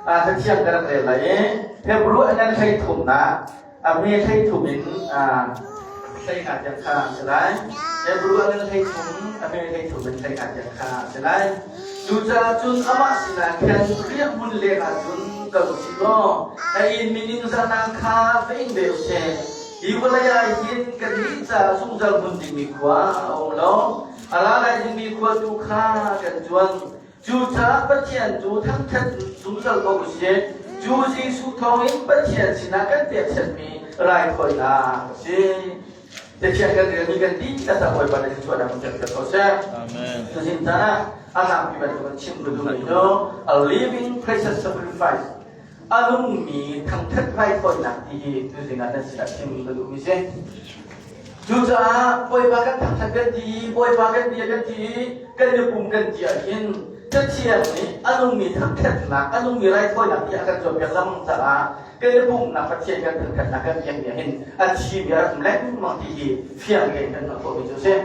Cathiang ka rak rel lai i Hebrew a ngan hlei thumnak a hme hlei thum in hlei nga tiang kha a si lai. Hebrew a ngan hlei thum a hme hlei thum in hlei nga tiang kha a si lai. Cucaah cun amah sinah khan riahhmun leng ah cun kal u sih law a inn mi ningzahnak kha va ing ve u sih. Hi vawlei ah hin kannih caah zungzal hmun dingmi khua a um lo. A ra lai dingmi khua tu kha kan cuan. Cucaah Pathian cu thangṭhat zungzal ko u sih. Cu Jesuh thawngin Pathian sinah kan pekchanhmi raithawinak a si. Pathian kan relmi kan dihlak ah Bawipa nih thluachuahnak in pek ko seh. Amen. Tuzing caan ah a tlangpi bantuk in chim ka duhmi cu a living precious sacrifice a nungmi thangṭhat raithawinak ti hi tuzing ah nan sinah chim ka duhmi si. Cucaah Bawipa kan thangṭhat kan ti, Bawipa kan bia kan ti, kan i pum kan ti ahhin Cathiang nih a nungmi thangṭhatnak, a nungmi raithawinak ti a kan cawnpiak lengmang caah kan i pumnak Pathian kan thangṭhatnak kan biakmi ahhin a thimi a rak um lengmang ti hi fiang tein kan hngalh khawhmi cu a si.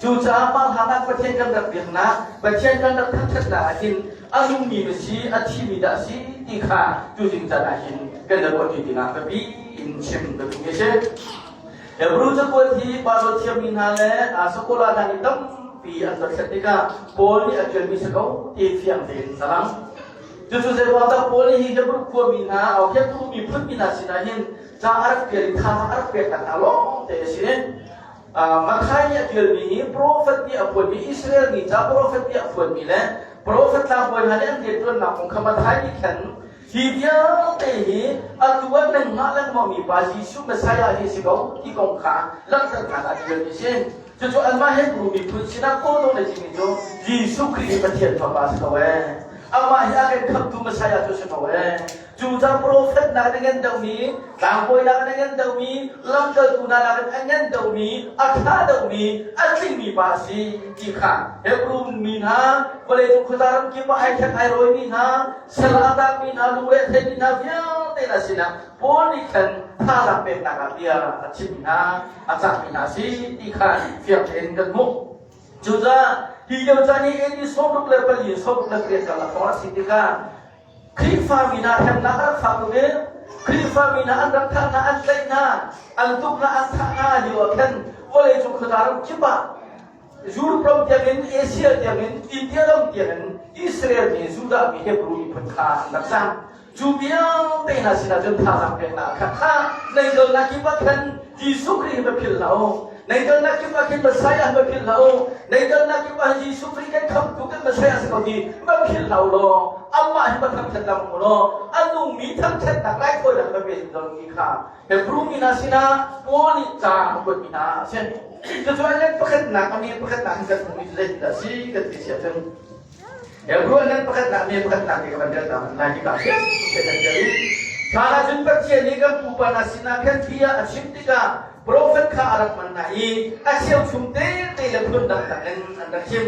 Cucaah mah hlan ah Pathian kan rak biaknak, Pathian kan rak thangṭhatnak ahhin a nungmi na si, a thimi dah a si ti kha tuzing caan ahhin kan i ruahṭi dingah biapi in chim ka duhmi a si. Hebrew cakuat hi Baibal thiammi hna le Sakola hna nih tampi an dothlat tikah Paul nih a ṭialmi si ko ti fiang tein a lang. Cucu zeiruangdah Paul nih hi Hebrew khuami hna, Hebrew miphun mi hna sinah hin ca a rak ṭial i tha a rak peknak hna lawng te a si. Matthai nih a ṭialmi hi profet nih a phuanmi Israel mi ca profet nih a phuanmi le profet tlangbawi hna nih an rianṭuannak kong kha Matthai nih khan Hi vialte hi atu ah nangmah lengmang mi pa Jesuh Messiah hi si ko ti kong kha langhternak ah ṭialmi a si. Cucu anmah Hebrew miphun sinah kawlung le timi cu Jesuh Khrih hi Pathian Fapa si ko ee. Amah hi a kan khamhtu Messiah cu si ko ee. Cucaah profet nak in a ngan deuhmi, tlangbawi nak in a ngan deuhmi, lamkaltu hna nak in a ngan deuhmi, a ṭha deuhmi, a tlingmi pa a si ti kha Hebrew mi hna, vawleicung khuaza ramkip ah ai ṭhek ai rawimi hna, Sal a tangmi hna lungre a theimi hna vialte hna sinah Paul nih khan thazaang peknak ah bia a chimmi hna, a cahmi hna a si ti kha fiang tein kan hmuh. Cucaah hi lio caan i AD 64 68 karlak hrawng a si tikah Khrihfami hna hremnak a rak fak tuk i Khrihfami hna an rak thah hna, an tlaih hna, an tuk hna, an thah hna lio ah khan vawleicung khuaza ram kip ah Europe ram tiangin Asia tiangin India ram tiangin Israel mi Judah mi Hebrew miphun kha an rak cang. Cu vialte hna sinah cun thazaang peknak kha kha nei kalnak kip ah khan Jesuh Khrih hi va philh hlah u. Nei kalnak kip ah khin Messiah va philh hlah u. Nei kalnak kip ah Jesuh Khrih kan khamhtu kan Messiah si ko ti va philh hlah u law amah hi va thangṭhat lang u law a nungmi thangṭhatnak raithawinak va pe zungzal ti kha Hebrew mi hna sinah Paul nih ca a kuatmi hna a si. Cucu an pakhatnak a mi pakhatnak in kan hmuhmi cu zeitindah a si kan ti si ahcun Hebrew an pakhatnak mi pakhatnak ti ka van rel ta lai hi ka fiang te kan rel i hlan ahcun Pathian nih kan pupa hna sinah khan bia a chim tikah profet kha a rak hman hna i a cheuchum te te le phun dangdang in an rak chim.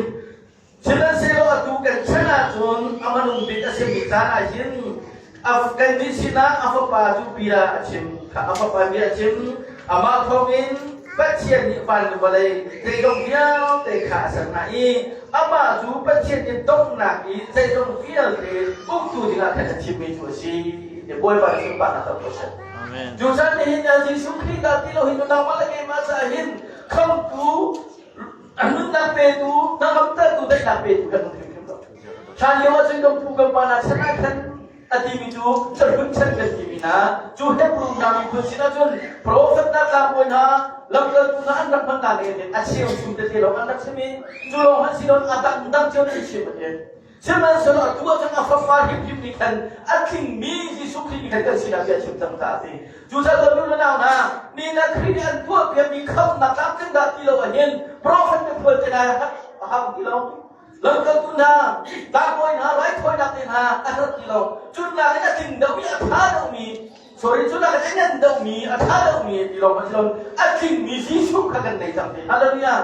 Sihmanhsehlaw atu kan chan ahcun a hmanung bik a simi caan ah hin kannih sinah a fapa cu bia a chim kha a fapa bia a chim amah thawngin Pathian nih van le vawlei zeizong vialte kha a ser hna i amah cu Pathian nih donghnak i zeizong vialte uktu dingah khan a thimmi cu a si ti Bawipa nih sunparnak co ko seh. Amen. Cu caan nihin Jesuh Khrih dah ti lo hin nangmah le keimah caah hin khamhtu nunnak petu hnangamtertu daihnak petu kan um hrimhrim lo hlan lio ahcun kan pu kan pa hna chan ah khan a timi cu cahlun chan kan timi hna cu Hebrew hna miphun sin ahcun profet hna tlangbawi hna lamkaltu hna an rak hman hna ning a cheu chung tete lawng an rak chim i cu lawng an si lo a dang dang cio an chim a ti Sihmanhsehlaw atu ah cun a Fapa hrimhrim nih khan a tlingmi Jesuh Khrih nih khan kan sinah bia a chim cang caah a si. Cucaah nu le nau hna, mi na Khrih nih an tuahpiakmi khamhnak tlamtling dah ti lo ahhin profet biaphuan te hna a hang ti lo. Lamkaltu hna, tlangbawi hna, raithawinak te hna a herh ti lo. Cunnak in a tling deuhmi, a ṭha deuhmi, sorry, cunak in a ngan deuhmi, a ṭha deuhmi ti lawng a si lo. A tlingmi Jesuh kha kan nei cang te. Hallelujah.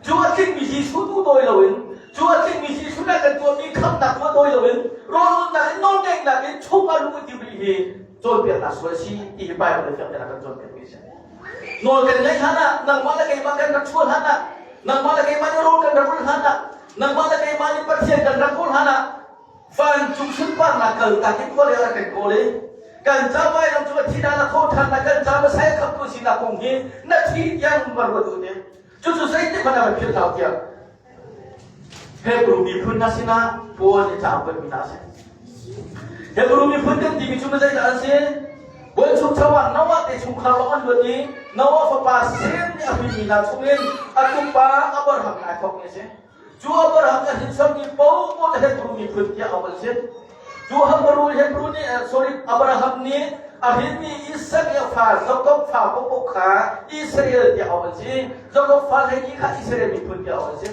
Cu a tlingmi Jesuh tu dawi loin, cu a tlingmi Jesuh nih kan tuahmi khamhnak tuah dawi loin, rawlulnak in nawlngeihnak in chungah luh i tim rih hi cawnpiaknak sual a si ti hi Bible nih fiang tein a kan cawnpiakmi a si. Nawl kan ngaih hlan ah, nangmah le keimah kan rak chuah hlan ah, nangmah le keimah nih rawl kan rak ulh hlan ah, nangmah le keimah nih Pathian kan rak kawl hlan ah, Vancung sunparnak kaltak in khual a kan kawl i kan ca vailam cu a thi dah na thawh ṭhan na kan ca Messiah khamtu sinak kong hi na thi tiang va ruat u ti. Cucu zeitik hmanh ah kan philh hlah tiah Hebrew miphun hna sinah Paul nih ca a kuatmi hna a si. Hebrew miphun kan timi cu zeidah an si? Buanchukcho ah Noah te chungkhar lawng an luat i Noah fapa Sem nih a hrinmi hna chungin a tupa Abraham nih ai thawkmi a si. Cu Abraham a hrinsormi paohpaoh Hebrew miphun tiah auh an si. Cu Hebrew Hebrew nih sorry Abraham nih a hrinmi Isak i a fa Jakob fa paohpaoh kha Israel tiah auh an si. Jakob fa hleini kha Israel miphun tiah auh an si.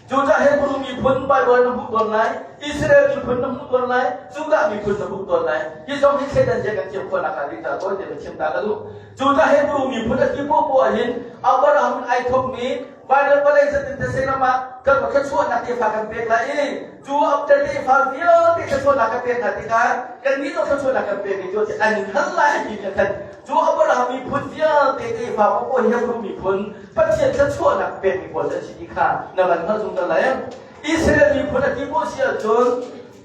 Cucaah Hebrew miphun Bible na hmuh tawn lai, Israel miphun na hmuh tawn lai, Judah miphun na hmuh tawn lai. Hi zong hi thleidan zia kan thiam khawhnak hnga ding caah tawi tein chim ta ka duh. Cucaah Hebrew miphun a ti poahpoah hin Abraham ai thawkmi Bible vawlei zatin these ram ah kan thluachuahnak tefa kan pek lai i cu tefa vialte thluachuahnak kan pek hna tikah kannih zong thluachuahnak kan pek i cu an hngal lai a ti mi khan cu Abraham miphun vialte tefa paoh Hebrew miphun Pathian thluachuahnak pekmi pawl an si ti kha na van hngalh zungzal lai. Israel miphun a ti ko si ahcun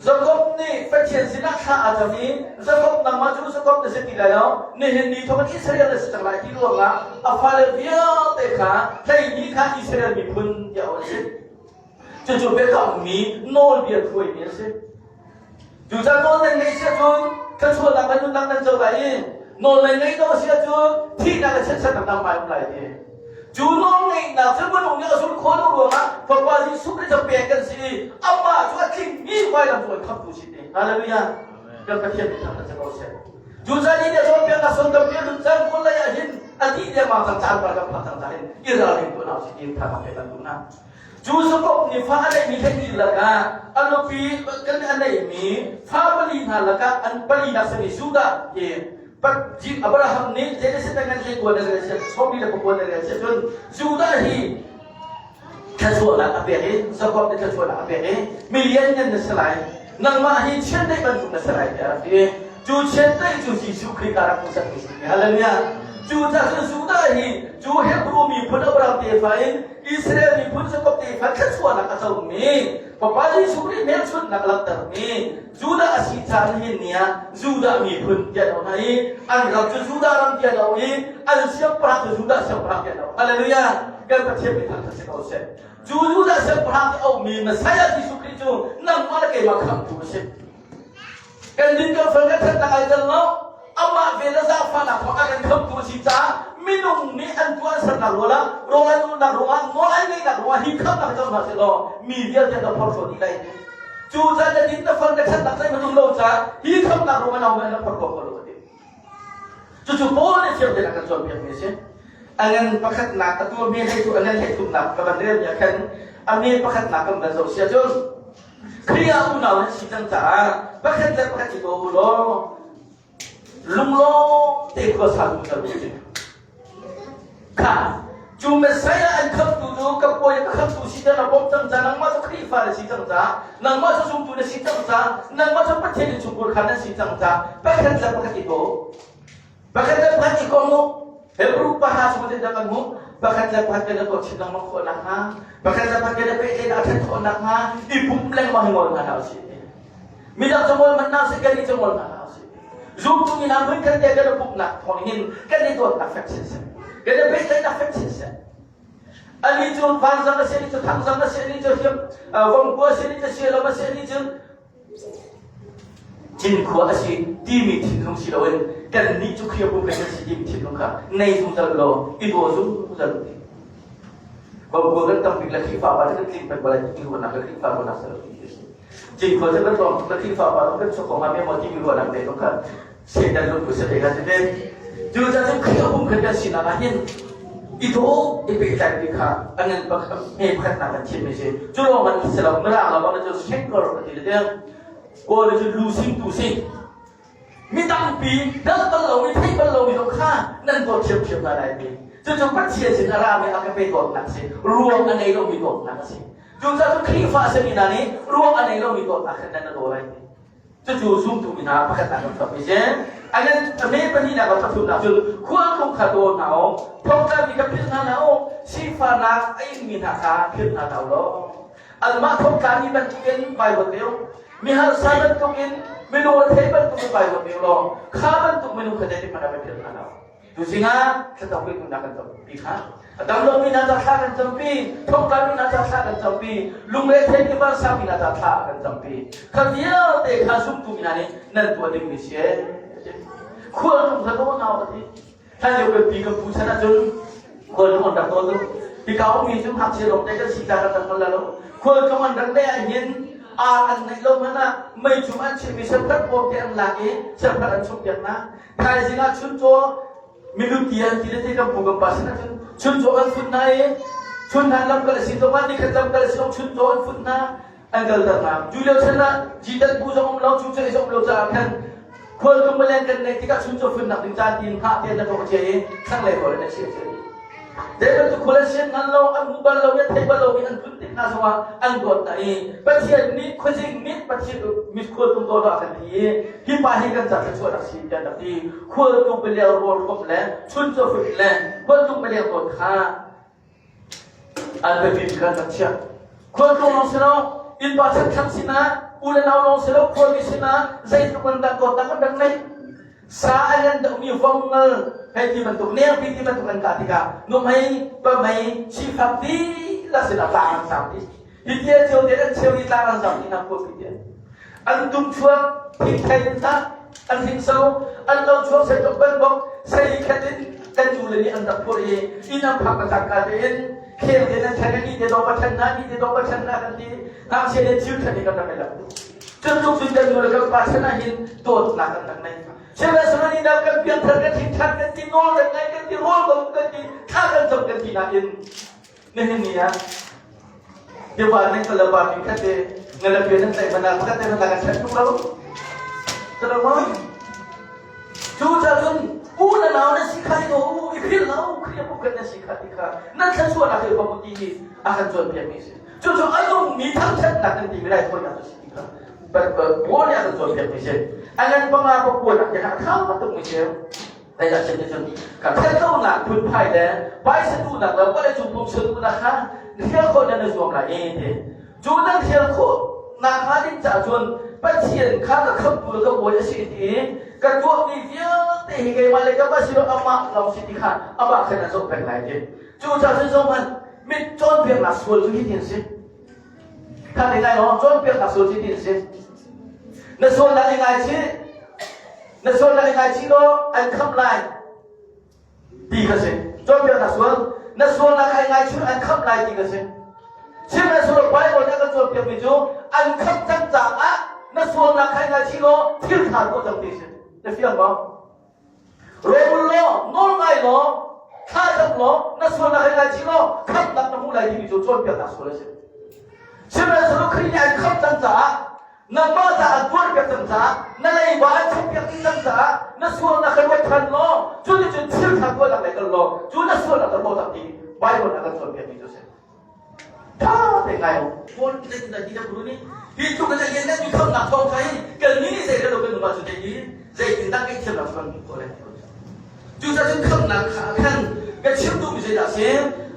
Jakob nih Pathian sinah thla a cam i Jakob nangmah cu Jakob na si ti lai lo nihin ni thawk in Israel na si cang lai ti ruangah a fale vialte kha hleimi kha Israel miphun tiah an si. Cucu biakammi nawlbia hruaimi a si. Cucaah nawl nan ngeih si ahcun thluachuahnak le nunnak nan co lai i nawl nan ngeih lo a si ahcun thihnak le chiatsernak nangmah um lai ti. Cu nawlngeihnak cu minung nih a zulh khawh lo ruangah Fapa Jesuh Khrih cu pek kan si i amah cu a tlingmi vailam cu an khamtu si ti. Hallelujah. Kan Pathian min thangṭhat si ko seh. Cucaah ni nih cawnpiaknak son tampi a lut cang vawlei ah hin a dih dengmang cang caan par kan phak cang caah hin i ralring tuah hna usih ti tha kan pek kan duh hna. Cu Jakob nih fa a neihmi hleihnih lakah a nupi kan a neihmi fa pali hna lakah an palinak simi Judah hi Abraham nih Genesis ngan hlei kuan na rel sawmi le pakua na rel cun Judah hi thluachuahnak a pek i Jakob nih thluachuahnak a pek i mi lianngan na si lai nangmah hi chiandeih bantuk na si lai tiah a rak ti cu chiandeih cu Jesuh Khrih ka rak hmuhsakmi si hallelujah cu cah cun Judah hi cu Hebrew miphun Abraham tefa in Israel miphun Jakob tefa thluachuahnak a comi Fapa Jesuh Khrih hmelchunhnak a langhtermi Judah a si caah nihin ni ah Judah miphun tiah an auh hna i an ram cu Judah ram tiah an auh i an siangpahrang cu Judah siangpahrang tiah an auh. Hallelujah! Kan Pathian min thangṭhat si ko seh. Cu Judah siangpahrang ti auhmi Messiah Jesuh Khrih cu nangmah le keimah khamhtu a si. Kan din kan fel kan ṭhatnak ai tel lo. Amah vel le zaangfahnak thawng a kan khamhtu a si caah minung nih an tuah an sernak rual ah rawl an ulhnak ruangah nawl an ngeihnak ruangah hi khamhnak hi co hna seh law mi vialte an ka phorhlawt dih lai. Cu caan na din na fal na ṭhatnak zeihmanh um lo caah hi khamhnak ruang ah na na phorh ko lo a ti. Cucu Paul nih fiang tein a kan cawnpiakmi a si. A ngan pakhatnak a tuah mi hlei a ngan hlei thumnak ka van relmi ah khan a me pakhatnak kan van zoh sia cun Khrih ah unau nan si cang caah pakhat le pakhat i daw u law lunglawm te khua sa zungzal u sih. Kha cu Messiah an khamtu cu ka pawi ka khamtu si cang na bawmh cang ca nangmah cu Khrihfa na si cang ca nangmah cu zumtu na si cang ca nangmah cu Pathian innchungkhur kha nan si cang ca pakhat le pakhat i daw pakhat le pakhat i kom u Hebrew paha chung tin kan hmuh pakhat le pakhat kan i dawt chin lengmang khawh nakhnga pakhat le pakhat kan i pehtlaihnak a ṭhat khawh nakhnga i pumh lengmang hi ngol hna hlah usih Midang cu ngol hmanh hna usih, kannih cu ngol hna hlah usih. Zumtu mi hna hmunkhat te kan i pumhnak thawng hin kan i dawtnak fek chinchin. Kan i pehtlaihnak fek chinchin. Ani cu vanzang a si, ani cu thangzang a si, ani cu hiam vongkua a si, ani cu sialam a si, ani cu cinkhua a si timi thinlung si loin kannih cu Khrihfabu kan si timi thinlung kha nei zungzal law i daw zungzal u. Vongkua kan tam bik le Khrihfa pa cu kan tling peng ko lai ti ruahnak le Khrihfa ruahnak si lo ti a si. Cinkhua cu kan tlawm tuk Khrihfa pa kan chuak ko hnga me maw timi ruahnak te zong kha Satan lungput si te kha si te. Cucaah cun Khrih a um khan kan sinak ah hin i dawh i pehtlai ti kha a ngan pakhat hme pakhatnak kan thimmi si. Cu lawng man si lo mirang lo bang cu shaker a ti le tiang Kawl cu lu sing tu si. Mi tampi dal bal lomi theih bal lomi zong kha nan dawt ṭhiamṭhiam hna lai ti. Cucu Pathian sin a rami a ka pe dawtnak si. Ruang a ngei lomi dawtnak a si. Cucaah cu Khrihfa a simi hna nih ruang a ngei lomi dawtnak khan nan daw lai ti. Cucu zumtu mi hna pakhatnak kan chuakmi si. A ngan a me pahnihnak a pathumnak cun khualtlung kha daw hna u, thongtlami kha philh hna hlah u, sifahnak a ingmi hna kha philh hna hlah u law. Anmah thongtlami bantukin Baibal te u. Mi harsa bantukin minung rethei bantukin vai ruat ning law kha bantuk minung kha zeitik hmanh ah vai philh hna lo. Tuzing ah thlacam hna kan campi kha. A dam lomi hna ca thla kan campi, thongtlami hna ca thla kan campi, lungrethei mi vansangmi hna ca thla kan campi. Kha vialte kha zumtu mi hna nih nan tuah dingmi si ee. Khualtlung kha daw nau a ti. Hlan lio kan pi kan pu chan ahcun khualtlung an rak daw tuk. Hika ummi cu ngakchia lawng te kan si ta kan rak hngal lo. Khualtlung an rak neih ahhin ar an neih lo hmanh ah meicum an chimmi serphat bawm te an lak i serphat an chumhpiak hna. Thaizing ah chuncaw milut ti an ti le ti kan pu kan pa sin ahcun chuncaw an fut hna i chun hlan lamkal a si zongah nikhat lamkal a si zong chuncaw an fut hna an kalter hna. Cu lio chan ah jitan bu zong um lo cu cu zong um lo caah khan khualtlung maleng kan neih tikah chuncaw funnak ding caan tiin hngah te na tuah cia i thlanglei rawl in a chia cia. Zei bantuk khual an sian hngal lo, an hmu bal lo i an thei bal lomi an tlun tik hna zongah an dawt hna i Pathian nih khuazing nih Pathian mit khualtlung dawt ah a kan ti i hi pa hi kan ca thluachuahnak si tiah an rak ti. Khualtlung beleng rawl hrawm le chuncaw fut le khualtlung beleng dawt kha an biapi bik an rak chiah. Khualtlung lawng si lo, innpa chanthlang sinah, u le nau lawng si lo, khualmi sinah zeitluk an dah dawtnak an rak ngeih. Sa a lian deuhmi vongal hei ti bantuk nengpi ti bantuk an kah tikah nuhmei pamei sifak dihlak sinah tlang an sang ti hi tia cio te an cheu i tlang an sang ti hna khuapi te an tum chuak thingthei in hlah an hringso an lo chuak sei tuk ban bok sei khat in kan nu le nih an rak phurh i inn an phak ka cangka tein khel te nan then ni te dawh pa then na ni te dawh pa then na kan ti ngakchia le thil then i kan rak i lak Cutluk cun kan nu le kan pa chan ah hin dawtnak an rak nei. Sihmanhsehlaw dah kan piangthar kan hinthan kan ti nawl kan ngai kan ti rawl kan kan ti thla kan cam kan ti nain nihin ni ah tiva nan kal pa mi khat te ngala pian nan tlaih mana pakhat te mana kan chan tuk lo. Talo ma? Cu ca cun u na nau na si kha i u i phil lo Khrih bu kan na si kha ti kha nan thluachuahnak hi pa ti hi a kan cawnpiak mi si. Cucu a nungmi thangṭhatnak kan timi raithawinak cu si ti kha Paul nih a kan cawnpiakmi si. A ngan panga pakuanak te kha a ṭha tukmi si. Zeidah chim ti cun ka thatlonak phunphai le paisa duhnak le vawleicung pumsa duhnak kha na hrial khawh nan i zuam lai i ti. Cu nan hrial khawh nakhnga ding caah cun Pathian kha ka khamhtu le ka bawi a si ti i ka tuahmi vialte hi keimah le ka pa si lo amah lawng si ti kha amah khan a zoh peng lai ti. Cucaah cun zohhmanh, mit cawnpiaknak sual cu hitin a si. Kha te ngai law, cawnpiaknak sual cu hitin a si. Na sualnak i ngaichih, na sualnak i ngaichih law an khamh lai ti kha si. Cawnpiaknak sual, na sualnak kha i ngaichih an khamh lai ti kha si. Sihmanhsehlaw Bible nih a kan cawnpiakmi cu an khamh cang caah na sualnak kha i ngaichih law thil ṭha tuah cang ti a si. Na fiang maw? Rawlul law, nawl ngai law, thla cam law, na sualnak hei ngaichih law, khamhnak na hmuh lai timi cu cawnpiaknak sual a si. Sihmanhsehlaw Khrih nih an khamh cang caah, nangmah caah an tuarpiak cang caah, na leiba an chimpiak dih cang caah, na sualnak kha ruat ṭhan law, cuticun thil ṭha tuahnak lei kal law, cu na sualnak kha hlawt ti Bible nih a kan cawnpiakmi cu a si. Tha te ngai u. Paul zeitindah ti kan nih hi tluk in a lianngan mi khamhnak thawng kha hin kan nih nih zei rel lo kan um ahcun hi zeitindah kan thiamnak cu kan hmuh khawh lai. Cucaah cun khamhnak kha khan ka chim duhmi zeidah a si?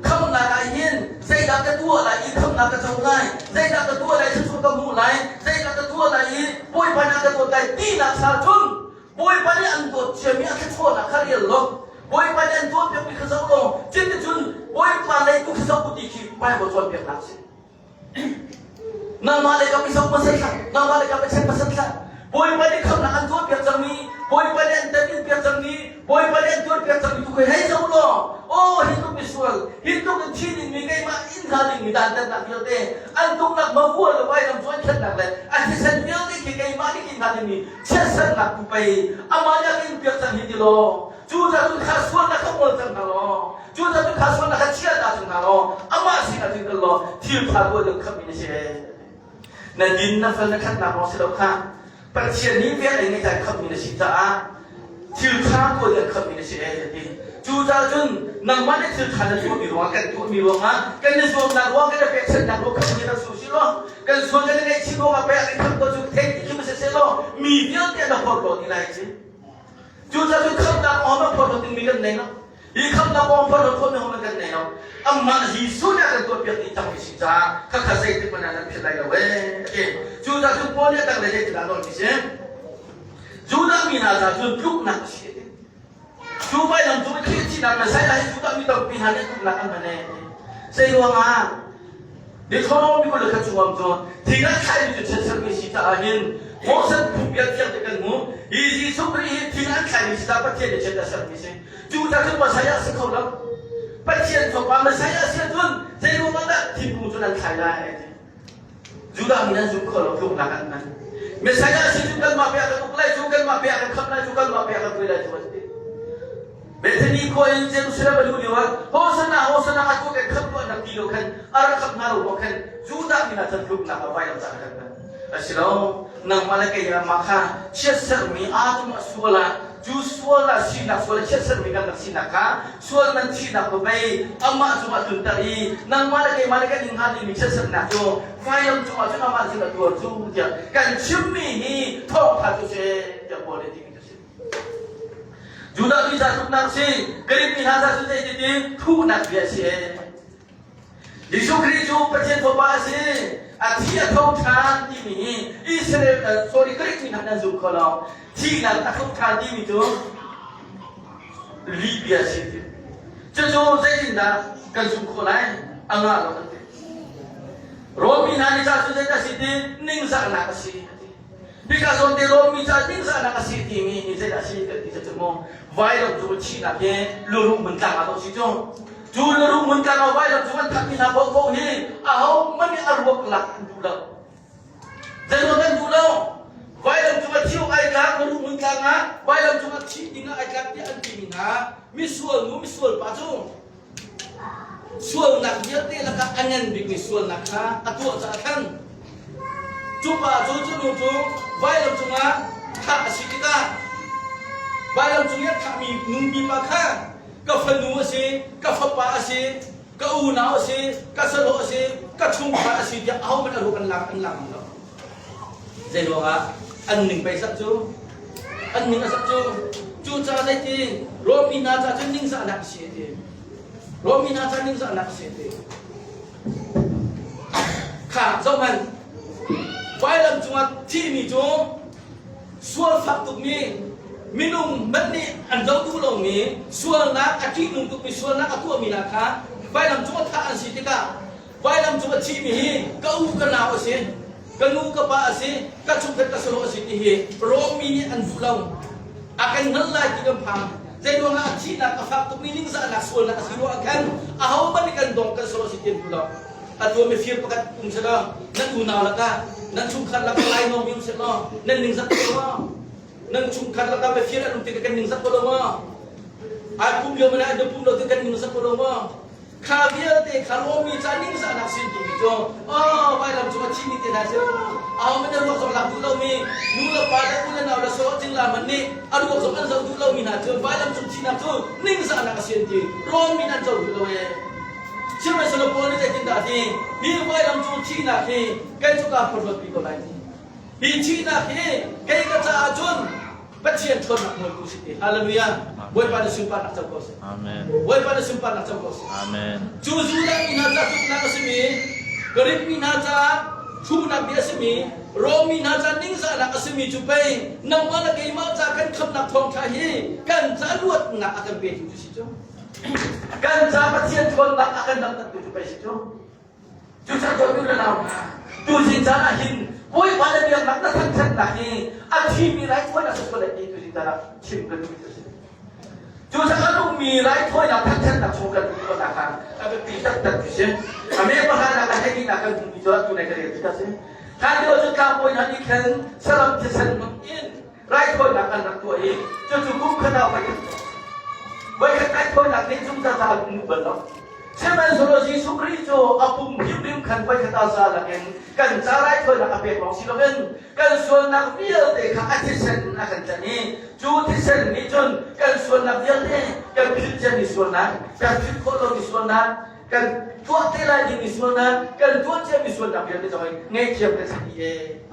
Khamhnak ah hin zeidah ka tuah lai i khamhnak ka co lai, zeidah ka tuah lai thluachuah ka hmuh lai, zeidah ka tuah lai i Bawipa nih a ka dawt lai tinak sa cun Bawipa nih an dawt ciami a thluachuahnak kha rel law Bawipa nih an tuahpiakmi kha zoh law cuticun Bawipa lei tu kha zoh u ti khi Bible cawnpiaknak a si. Nangmah lei kam i zoh hmasa hlah, nangmah lei kam i check hmasa hlah. Bawipa nih khamhnak an tuahpiak cangmi, Bawipa nih an temin-piak cangmi, Bawipa nih an tuarpiak cangmi tu khi hei zoh law, aw hi tluk misual, hi tluk in thi dingmi keimah inn hnga dingmi dantatnak vialte, an tuknak mavua le vailam cu an khennak le a thisen vialte khi keimah nih kin hnga dingmi chiatsernak tu pei amah nih a kan piak cang hi ti law cu ca cun kha sualnak kha ngol cang hna law cu ca cun kha sualnak kha chia ta cang hna law amah sinah cun kal law thil ṭha tuah ding khammi na si na din na fel na ṭhatnak lawng si lo kha Pathian nih vel ei ngeih khammi na si caah thil ṭha tuah ding khammi na si e ti cu ca cun nangmah nih thil ṭha na tuahmi ruangah kan tuahmi ruangah kan i zuamnak ruangah kan i pekchanhnak ruangah khammi na su si law kan sual kan i ngaihchih ruangah pei an khamh ko cu theih ti khi si law mi vialte na phorhlaw ti lai ci cucaah cun khamhnak awm a phorhlaw dingmi kan nei lo. Hi khamnak kong phorhlawt khawhmi hom kan nei lo. Amah Jesuh nih a kan tuahpiak dih cangmi si caah khakha zeitik hmanh ah nan philh lai lo ee a ti. Cucaah cun Paul nih a tanglei zeitindah a nawlmi si? Judah mi hna caah cun tluknak a si a ti. Cu vailam cung i Khrih thihnak Messiah hi Judah mi tampi hna nih tluknak an hman ee. Zei ruangah? Deuteronomy 20 le khat chungah cun thing ah thlaimi cu chiatsermi si caah hin Moses phungbia thiang te kan hmu. Hi Jesuh Khrih hi thing an thlaimi si caah Pathian nih chiat a sermi si. Cu ca cun Messiah a si kho lo. Pathian fapa Messiah a si ahcun zei ruangah dah thingkung cu nan thlai lai a ti. Judah mi nan zum kho lo tluknak an hman. Messiah a si cu kanmah pe a kan uk lai cu, kanmah pe a kan khamh lai cu, kanmah pe a kan hruai lai cu an ti. Bethany khua in Jerusalem a luh lioah Hosanna Hosanna a tu kan khamh tuah nak ti lo khan a rak khamh hna lo ruang khan Judah mi hna chan tluknak ah vailam caan kan hman. A si lo, nangmah le kei mah kha chiatserhmi aa a sual ah cu sual ah sinak sual chiatserhmi kan rak sinak kha sual man thihnak tu pei amah cungah tlunter i nangmah le keimah le kan ing hnga dingmi chiatserhnak cu vailam cungah cun amah cun a tuar cu tiah kan chimmi hi thawngtha cu si tiah Paul nih timi cu si. Judah mi ca tluknak si, Greek mi hna ca cu zeitin thuhnak bia si ee. Jesuh Khrih cu Pathian Fapa a si. A thi a tho ṭhan timi hi Israel uh, sorry Greek mi hna nan zum kho lo. Thihnak a tho ṭhan timi cu lih bia si. Cucu zeitindah kan zumh khawh lai? A ngah lo kan ti. Rom mi hna nih ca cu zeidah si ti ningzahnak a si. Hika zawn te Rom mi ca ningzahnak a si timi hi zeidah a si kan ti cu mu vailam cu thihnak hi luruh hmun tlang ah si cu cu luruh hmun tlang ah vailam cu an thatmi hna paohpaoh hi ahohmanh nih a ruak lak an duh lo zeiruang an duh lo vailam cung a thi awk ai tlak luruh hmun tlang ah vailam cung ah thih ding ah ai tlak tiah an timi hna misual nu misual pa cu Sualnak vialte lakah a ngan bikmi sualnak kha a tuah caah khan cu pa cu cu nu cu vailam cungah thah a si tikah vailam cung i a thahmi nu pipa kha ka fanu a si, ka fapa a si, ka unau a si, ka sahlawh a si, ka chungkhar a si tiah ahohmanh a ruak an lak an lak lo. Zei ruangah an ning pei sak cu an ning a sak cu cucaah zeiti Rom mi hna caah cun ningzahnak a si a ti. Rom mi hna caah ningzahnak a si a ti. Kha zohhmanh vailam cungah thihmi cu sual fak tukmi minung hmanh nih an zoh duh lomi sualnak a ṭihnung tukmi sualnak a tuahmi hna kha vailam cungah thah an si tikah Vailam cung a thimi hi ka u ka nau a si, ka nu ka pa a si, ka chungkhat ka sahlawh a si ti hi Rom mi nih an duh lo. A kan hngalh lai ti kan phang. Zeiruangah a thihnak a fak tukmi ningzahnak sualnak a si ruangah khan ahohmanh nih kan dong kan sahlawh a si ti an duh lo. Atu mifir pakhat um selaw nan unau lakah nan chungkhat lakah lainawng mi um selaw nan ningzak ko lo maw? Nan chungkhat lakah mifir an um tikah kan ningzak ko lo maw? Ai pum lio mana an pum lo tik kan ningzak ko lo maw? Kha vialte kha Rom mi ca ningzahnak sin timi cu oh vailam cung a thimi te hna cu ahohmanh a ruak zong lak duh lomi nu le pa le u le nau le saw cingla hmanh nih a ruak zong an zoh duh lomi hna cu vailam cung thihnak cu ningzahnak a si an ti Rom mi an co duh lo ee Sihmanhsehlaw Paul nih zeitindah a ti hi vailam cung thihnak hi kei cu kaa phorhlawtpi ko lai ti hi thihnak hi kei ka caah cun Pathian ṭhawnnak nawltu si ti. Hallelujah. Bawipa na sunparnak co ko seh. Amen. Bawipa na sunparnak co ko seh. Amen. Cu Judah mi hna caah tluknak a simi, Greek mi hna caah thuhnak bia a simi, Rom mi hna caah ningzahnak a simi cu pei nangmah le keimah ca kan khamnak thawngṭha hi kan ca luatnak a kan petu cu si cu. Kan ca Pathian ṭhawnnak a kan damtertu cu pei si cu. Cucaah dawtmi le nau hna, tuzing caan ah hin Bawipa na biaknak na thangṭhatnak hi a thimi raithawinak si sual ti tuzing caan ah chim kan duhmi a si. Cucaah a nungmi raithawinak thangṭhatnak chung kan duh khawhnak kha a biapi taktak ti si. A me pakhatnak a hleihnak kan hmuhmi cu atu nai ka rel tik a si. Hlan lio cu tlangbawi hna nih khan saram thisen hmang in raithawinak an rak tuah i cucu kum khat ah voikhat voikhat raithawinak nih zungzal ca an hmu bal lo. Sihmanhsehlaw Jesuh Khrih cu a pum hrimhrim khan voikhat ah za lakin kan ca raithawinak a pek lawng si loin kan sualnak vialte kha a thisen in a kan tlanh i cu thisen nih cun kan sualnak vialte kan philh ciami sualnak kan philh khawh lomi sualnak kan tuah te lai dingmi sualnak kan tuah ciami sualnak vialte zong in ngaihthiam kan si dih ee.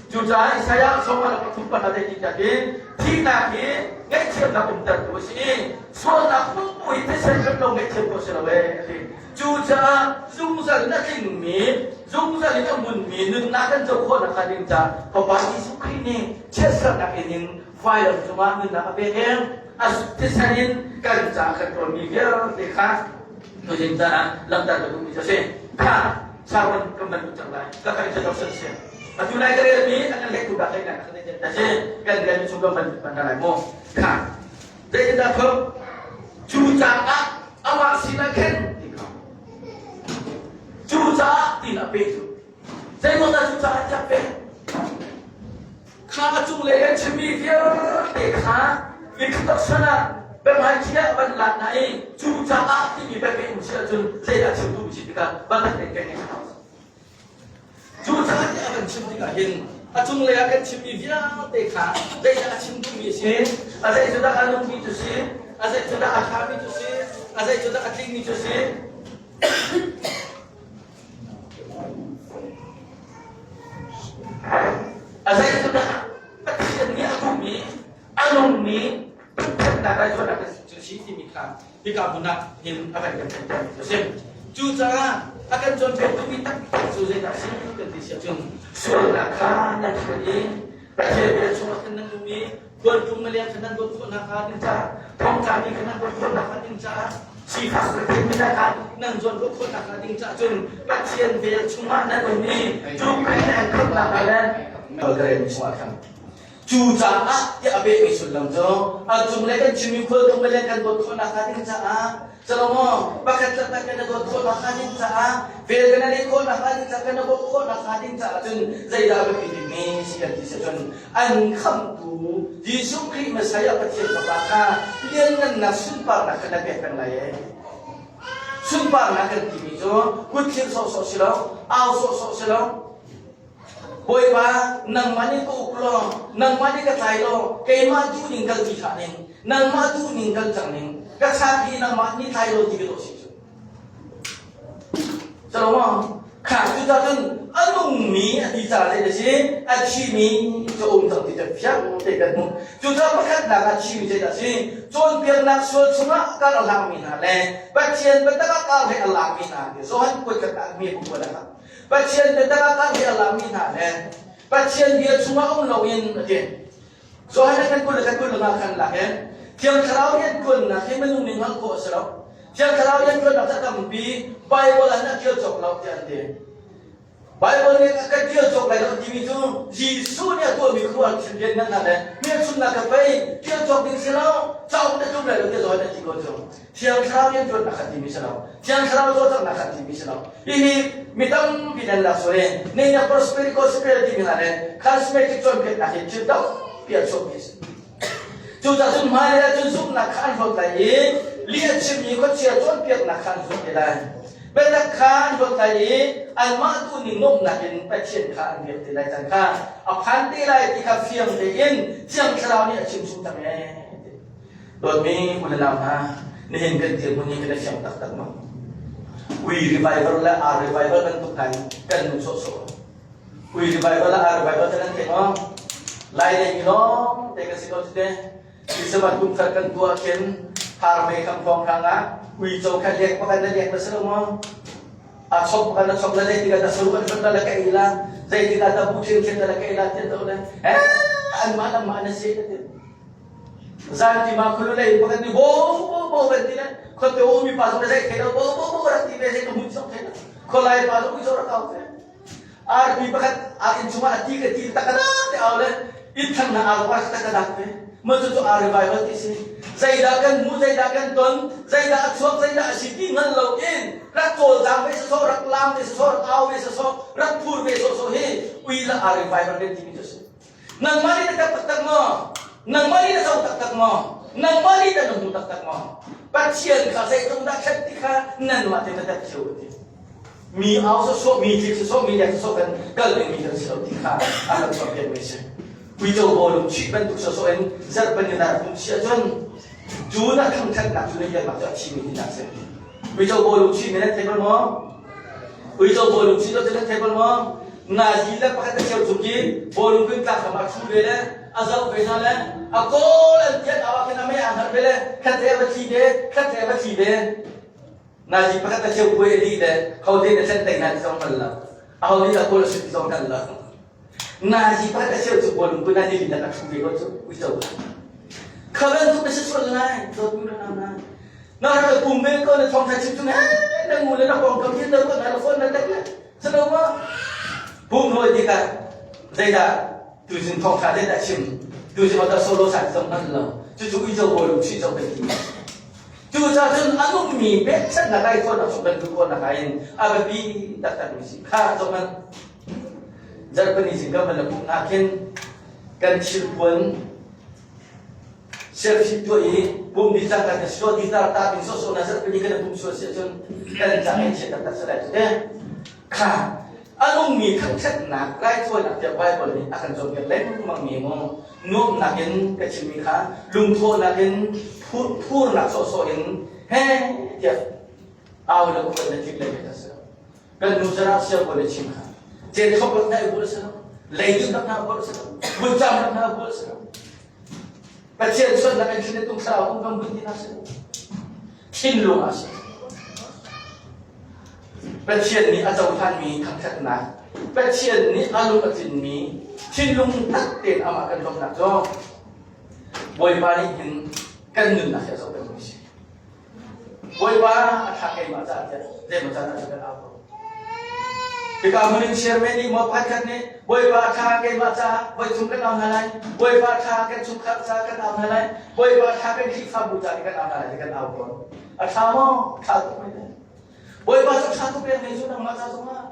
Cucaah Isaiah sawm le pathum pahra zei ti tiah thihnak hi ngaihthiamnak umtertu a si i sualnak pumpu hi thisen hrem lo ngaihthiam khawh si lo ee a ti. Cucaah zungzal in a tlingmi, zungzal in a hmunmi nunnak kan co khawh nakhnga ding caah Fapa Jesuh Khrih nih chiatsernak in in vailam cungah nunnak a pek i a thisen in kan caah kan ṭawnmi vialte kha tuzing caan ah langhter ka duhmi cu a si. Kha sermon kan van duh cang lai. Ka kan introduction si. Atu lai ka relmi an kan lehtu bak lehnak ka kan si. Kan relmi chung kan van van lai mu. Kha zeitindah thuk cu caah amah sinah khin ti kha. Cu caah tin a pe cu. Zeimaw dah cu caah tiah pe. Kha a cunglei kan chimmi vialte kha introduction ah biahmaiṭhi ah van lak hna i cu caah timi biapeh um si ahcun zeidah chim duhmi si tikah van kan kan ngeih hna. Cu caah tiah a kan chim tikah hin a cunglei ah kan chimmi vialte kha zeidah a chim duhmi a si, a zei cu dah a nungmi cu si, a zei cu dah a ṭhami cu si, a zei cu dah a tlingmi cu si, A zeitindah Pathian nih a duhmi, a nungmi ṭhatnak raithawinak cu si timi kha hika hmun ah hin a kan kan theihtermi cu a si. Cucaah a kan cawnpiaktu taktak cu zeidah a si kan ti si ahcun sualnak kha nan hrial i Pathian bia chungah khan nan nung i khualtlung maleng kha nan dawt khawh nakhnga ding caah thongtlami kha nan dawt khawh nakhnga ding caah sifak rethei kha nan zawnruah khawh nakhnga ding caah cun Pathian vel chungah nan um i cu Khrih nan khamhnak le kalkarem chungah khan cu caah tiah a pekmi sullam cu a cunglei kan chimmi khualtlung maleng kan dawt khawh nakhnga ding caah Salomo, pakhat le pakhat kan i dawt khawh nakhnga ding caah, vel kan i leh khawh nakhnga ding caah, kan i bawmh khawh nakhnga ding caah cun zeidah a biapi bikmi si kan ti si cun an khamhtu Jesuh Khrih Messiah Pathian Fapa kha lianngannak sunparnak kha na pek peng lai ee. Sunparnak kan timi cu kutthlir sawhsawh si lo, au sawhsawh si lo, Bawipa, nangmah nih ka uk law, nangmah nih ka tlai law, keimah duhning kal ti hlah ning, nangmah duhning kal cang ning, ka chak hi nangmah nih tlai law ti ka dawh si cu. Salomo, kha cucaah cun a nungmi a ti ca zei si, a thimi cu a um cang ti cu fiang te kan hmuh. Cucaah pakhatnak a thimi zeidah si, cawnpiaknak sual chungah kar a hlangmi hna le Pathian biatak ah kar he a langmi hna ti Johan kuat khat mi bu kuat ah Pathian biatak ah kar he a langmi hna le Pathian bia chungah um loin a ti. Johan kan kul le kan kul nga khan lak in Thiang Thlarau rianṭuannak hi minung nih hngalh khawh a si lo. Thiang Thlarau rianṭuannak cu a tampi Bible ah a ṭial cawk lo tiah an ti. Bible nih a kan ṭial cawk lai lo timi cu Jesuh nih a tuahmi khuaruahhar thil lianngan hna le hmelchunhnak kha pei ṭial cawk ding si lo, cauk na tlum lai lo tiah Johan a ti ko cu. Thiang Thlarau rianṭuannak kha timi si lo. Thiang Thlarau cawlcanghnak kha timi si lo. Hihi mi tampi nan lak sual i neinak prosperity gospel timi hna le charismatic cawnpiaknak hi thil tampi a chuakmi a si. Cucaah cun hmailei ah cun zumhnak kha an hlawt lai i lih a chimmi khuachia cawnpiaknak kha an zulh te lai. Biatak kha an hlawt lai i anmah duhning nuamhnak in Pathian kha an biak te lai caan kha a phan te lai ti kha fiang tein Thiang Thlarau nih a chim chung cang ee. Dawtmi u le nau hna, nihin kan dirhmun hi kan i fiang taktak maw? Ui revival le ar revival bantuk hna in kan nu sawhsawh. Ui revival le ar revival te nan theih maw? Lai lei mi lawng te kan si ko cu te. Christmas kum thar kan tuah khin har mei kham thawng hrang ah uico kha lek pakhat na lek na si lo maw? A chok pakhat na chok la zei tikah dah saru an hron la ka ei la zei tikah dah bu ṭhian ṭhian la ka ei la tian to le eh anmah anmah na si na ti. Zantim ah khululei pakhat nih bo bo bo van ti le khuate umi pa zong zei thei lo bo bo bo rak ti ve zei ka hmun zong thei lo khualai pa zong uico rak au ve arpi pakhat a inn chungah a ti ka ti takadak te au le inn thlang na au pa takadak ve ma cu cu a revival ti si zeidah kan hmu zeidah kan ton zeidah a chuak zeidah a si ti hngal lo in rak cawlcang ve sawsawh rak lam ve sawsawh rak au ve sawsawh rak phur ve sawsawh hi ui la a revival kan timi cu si Nangmah nih na ṭap taktak maw? Nangmah nih na zo taktak maw? Nangmah nih na hmu taktak maw? Pathian kha zeitluk dah ṭhat ti kha nanmah te na ṭap cio ti. Mi au sawsawh, mi tlik sawsawh, mi lek sawsawh kan kal dingmi kan si lo ti kha a kan cawnpiakmi a si. Uico bawlung chuih bantuk sawsawh in zarhpani na rak hmuh si ahcun cu na thangṭhatnak cu na ialnak cu a thimi tinak a si. Uico bawlung chuihmi nan thei bal maw? Uico bawlung chuih lo cu nan thei bal maw? Nazi le pakhat a cheu chung khi bawlung kun tlak kam ah ṭhu ve le a zoh ve hna le a kawl an tiat au ah khin a mei aa hngar ve le khat le va thli ve, khat le va thli ve. Nazi pakhat a cheu puai a dih le ho te na thlen tei hna ti zong hngal lo. Aho nih dah kawl a sut ti zong hngal lo. Nazi pakhat a cheu cu bawlung kun ah nilin a ṭhu ve ko cu uico. Kha bantuk na si sual lai, dawtmi na nau na. Na rak pum ve ko na thawngṭha chim chung na ngu le na pawngkam hi na ruat na la phone na tek le sano ma pum hoi tikah zeidah tuzing thawngṭha zeidah chim tuzing ota solo sa zong hman lo cucu uico bawlung chuih zong kan ti. Cucaah cun a nungmi pekchanhnak ai thawnnak chung kan duh khawhnak ah in a biapi taktakmi si kha zong an zarhpini zing kan van la pumh khin kan thilpuan selfie tuah i pum di cang kan sual guitar ta ding sawsawh na zarhpini kan pum sual si ahcun kan cang ei chiat taktak salai cu te kha a nungmi thangṭhatnak raithawinak tiah Bible nih a kan cawnpiak lengmang mi mu nuamhnak in ka chimmi kha lungthawhnak in phurnak sawhsawh in he tiah au le upat na tlik le ka si kan nu zara sia ko le chim kha cen thok rak na i bul si lo leidun rak na bul si lo vuncham rak na bul si lo Pathian sualnak in thin tung thlarau um kan bun ti na si thinlung a si Pathian nih a cohlanmi thangṭhatnak, Pathian nih a lung a tlinmi thinlung tak tein amah kan lawmhnak cu Bawipa nih hin kan nunnak hi a zoh pengmi a si. Bawipa a ṭha keimah caah tiah zeimaw caan ah kan au ko. Hika hmun in chairman nih maw pakhatkhat nih Bawipa a ṭha keimah caah voi thum kan au hna lai, Bawipa a ṭha kan chungkhar caah kan au hna lai, Bawipa a ṭha kan Khrihfabu caah kan au hna lai ti kan au tawn. A ṭha maw? A ṭha tuk mai. Bawipa cu ṭha tuk pek mi cu nangmah ca zongah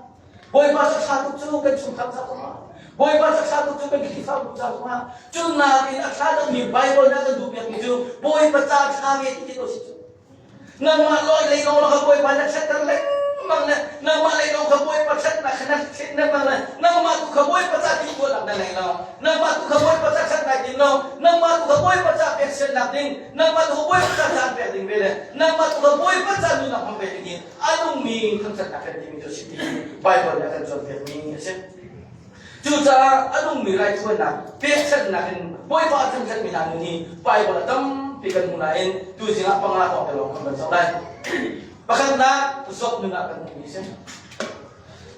Bawipa cu ṭha tuk cu kan chungkhar ca zongah Bawipa cu ṭha tuk cu kan Khrihfabu ca zongah cu nakin a ṭha deuhmi Bible nih a kan duhpiakmi cu Bawipa ca ṭha ve ti ko si cu nangmah lawi lei lawng kha Bawipa na ṭhatter lengmang le nangmah lei lawng kha Bawipa ṭhatnak kha na ṭhet lengmang le nangmah tu kha Bawipa ca ti tuahnak na nei lo nangmah tu kha Bawipa ca ṭhat nai tim lo nangmah tu kha Bawipa ca peksiannak ding nangmah tu Bawipa ca caan pek ding ve le nangmah tu Bawipa ca nunnak hmang ve ding in a nungmi thangṭhatnak kan timi cu a si ti Bible nih a kan cawnpiakmi a si. Cucaah a nungmi raithuannak pekchanhnak in Bawipa a thangṭhatmi hna nun hi Bible ah tampi kan hmu nain tuzing ah panga kong te lawng kan van zoh lai. Pakhatnak Job nun ah kan hmuhmi a si.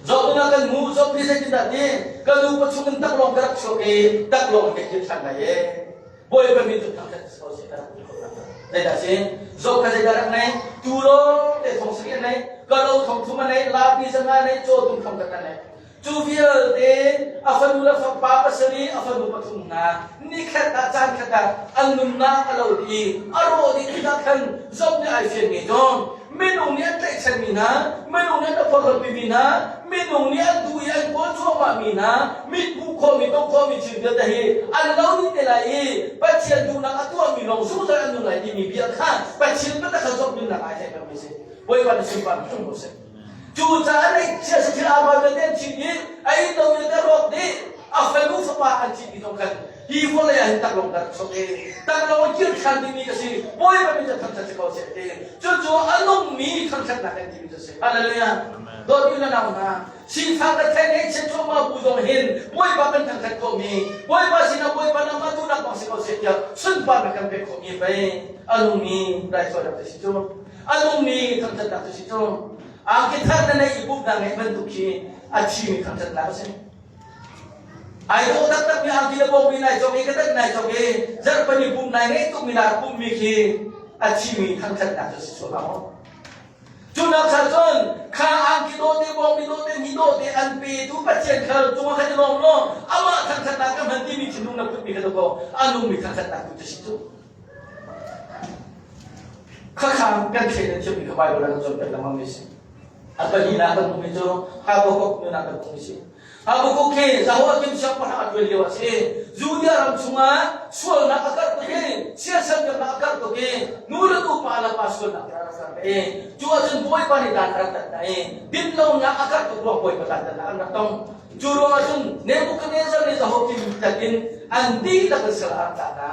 Job nun ah kan hmu Job nih zeitindah ti ka nu pachung in taklawng ka rak chuak i taklawng ka kir ṭhan lai ee. Bawipa min cu thangṭhat si ko seh ka rak ti ko hna. Zeidah a si? Job kha zeidah rak nei? Tu lawng te thong sarih a nei, kalo thong thum a nei, laapi zanga a nei, caw tum thong khat a nei. Cu vialte a fanu le fapa pasarih, a fanu pathum hna nikhat ah caan khat ah an nunnak a lo dih i a rawh dih tikah khan Job nih ai fianmi cu minung nih an tlaihchanmi hna, minung nih an a forhfialmi hna, minung nih an duh i an kawl cuahmahmi hna, mit hmuh khawhmi, tongh khawhmi thil vialte hi an lo dih te lai i Pathian duhnak a tuahmi lawng zungzal an nung lai timi bia kha Pathian biatak kha Job nunnak ah ai theihtermi a si. Bawipa na sunparnak cung ko seh. Cucaah neihchia si thil aa vialte an chim i a innlo vialte rawk dih, a fanu fapa an thih dih zong khan hi vawlei ah hin taklawng ka rak sok i taklawng kir ṭhan dingmi ka si Bawipa min cu thangṭhat si ko seh ti cucu a nungmi thangṭhatnak kan timi cu a si. Hallelujah. Dawtmi le nau hna, sifak le thei ngeihchiat cuahmah bu zong hin Bawipa kan thangṭhat khawhmi, Bawipa sinah Bawipa nangmah duhnak bang si ko seh tiah sunparnak kan pek khawhmi pei a nungmi raithawinak cu si cu. A nungmi thangṭhatnak cu si cu. Angki thar na neih i pumhnak ngeih bantuk khi a thimi thangṭhatnak a si. Ai dawh taktakmi angki le bawngbi nai cawk i ka tat nai cawk i zarhpani pumh nai ngeih tukmi nak pumhmi khi a thimi thangṭhatnak cu si sual hlah maw? Cu nak cha cun kha angki dawh te bawngbi dawh te ni dawh te an petu Pathian khal cungah khan i lawm law amah thangṭhatnak ka hman timi thinlung na putmi kha dawkaw a nungmi thangṭhatnak tu cu si cu. Khakha kan thlen an thiammi kha Bible ah kan cawnpiak lengmang mi a si. A pahnihnak kan hmuhmi cu Habakkuk nun ah kan hmuhmi a si. Habakkuk hi Jehoiakim siangpahrang a ṭuan lio a si. Judea ram chungah sualnak a karh tuk i siaserpiaknak a karh tuk i nu le nu pa le pa sualnak a rak karh i cu ahcun Bawipa nih dan a rak tat hna i dinlonak a karh tuk ruang Bawipa dan tatnak an rak tong. Cu ruangah cun Nebuchadnezzar nih Jehoiakim tat in an dihlak in sal a rak tlah hna.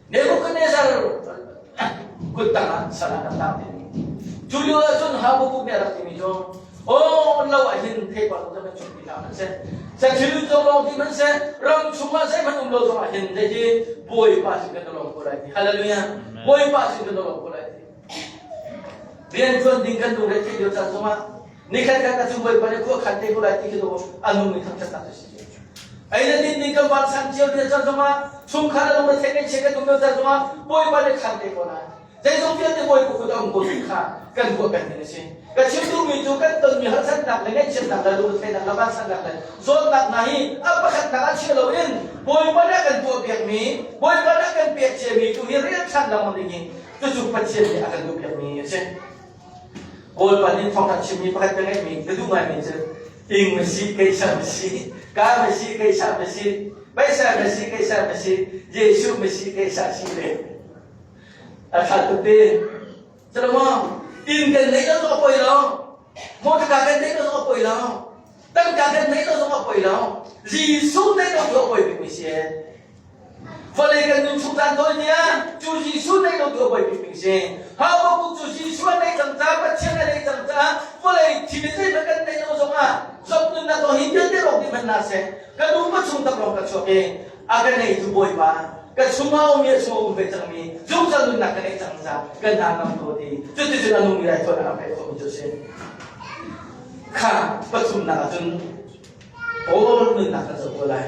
Nebuchadnezzar kut tangah sal ah rak tang ti. Cu lio ah cun Habakkuk nih a rak timi cu. Aw lo ah hin theipar zong kan chung ti hna hmanhseh sathil zong lawng ti hmanhseh ram chungah zeihmanh um lo zong ah hin hihi Bawipa sin kan lawm ko lai ti. Hallelujah. Bawipa sin kan lawm ko lai ti. Rian tuan ding kan lungre theih lio caan zongah nikhat khat cu Bawipa nih khua khan te ko lai ti khi a nung mi thangthatnak cu si. Ei le din ding kan van san cio lio caan zongah chungkhar a lungre theih ngaihchia kan um lio caan zongah Bawipa nih khan te ko lai. Zeizong vialte Bawipa kut a um ko ti kha kan ruah peng ding a si. Ka chim duhmi cu kan tonmi harsatnak le ngaihchiatnak le lungretheihnak le vansannak le zawtnak hna hi a pakhatnak ah chia loin Bawipa nih a kan tuahpiakmi, Bawipa nih a kan pek ciami tu hi rel ṭhan lengmang ding hi cucu Pathian nih a kan duhpiakmi a si. Bawipa nih thawngṭha chimmi pakhat ka ngeihmi ka duh ngaimi cu ing ma si, keisa ma si, ka ma si, keisa ma si, paisa ma si, keisa ma si, Jesuh ma si, keisa si le A ṭha tuk te. Salomo, inn kan neih lo zong a poi lo. Motorka kan neih lo zong a poi lo. Tangka kan neih lo zong a poi lo. Jesuh neih lo tu a poi bikmi si. Vawlei kan nun chung caan tawi nia cu Jesuh neih lo tu a poi bikmi si. Habakkuk cu Jesuh a neih cang caah Pathian a neih cang caah vawlei thil zeihmanh kan neih lo zong ah zop nunnak zong hi vialte lawng ti hmanh na seh. Ka nu ka chung tak lawng ka chuak i a ka neitu Bawipa ka chungah um i a chungah um ve cangmi zungzal nunnak ka neih cang caah ka hna ngam ko ti cuticun a nungmi raithawinak a pek khawhmi cu a si kha pathumnak ahcun Paul nunnak kan zoh ko lai